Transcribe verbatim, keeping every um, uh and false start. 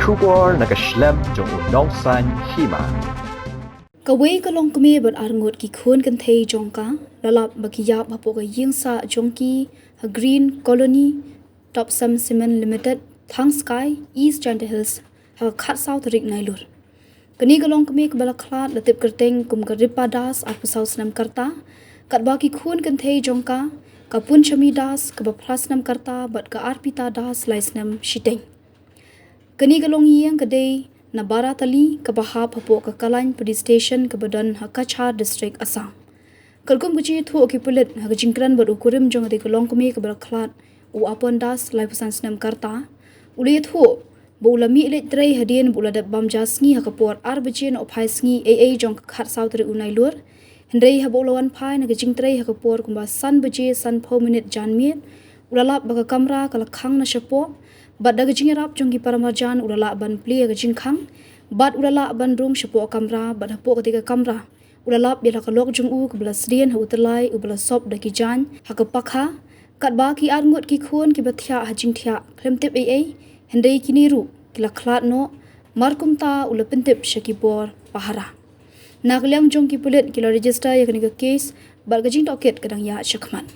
Khubor na ka shlem jong u Nongsaiñ Hima. Kawei ka longkmie bad arngut ki khun kynthei jong ka la lap ba ki ïap hapoh ka ïing sah jong ki ha Green Colony, Topsem Cement Limited, Thangskai, East Jaintia Hills, ha ka khatsaw tarik Nailur. Kane ka longkmie kaba la khlad la tip kyrteng kum ka Ripa Das, arphew saw snem ka rta, katba ki khun kynthei jong ka, ka Punchami Das, kaba phra snem ka rta, bad ka Arpita Das, lai snem shiteng. Kane ka longïing ka dei na Baratali, kaba hap hapoh ka Kalain Police Station kaba don ha Cachar District, Assam. Katkum ka jingïathuh ki pulit, ha ka jingkren bad u kurim jong kane ka longkmie kaba la khlad, u Apon Das, laiphew san snem ka rta, u la ïathuh ba u la mih leit trei hadien ba u la dep bam ja sngi ha ka por ar baje nohphai sngi eiei jong ka khatsaw tarik u Nailur. Hynrei haba u la wan phai na ka jingtrei ha ka por kumba san baje sanphew minit janmiet, u la lap ba ka kamra ka la khang na shapoh, bad da ka jingïarap jong ki paramarjan u la lah ban plie ïa ka jingkhang, bad u la lah ban rung shapoh kamra, bad hapoh katei ka kamra u la lap ïa la ka lok jong u kaba la sdien ha u tyllai uba la sop da ki jaiñ ha ka pakha, katba ki arngut ki khun kiba thiah ha jingthiah khlem tip eiei, hynrei kine ruh ki la khlad noh, mar kumta u la pyntip sha ki bor pahara. Na ka liang jong ki pulit ki la register ïa kane ka case, bad ka jingtohkit ka dang ïaid shakhmat.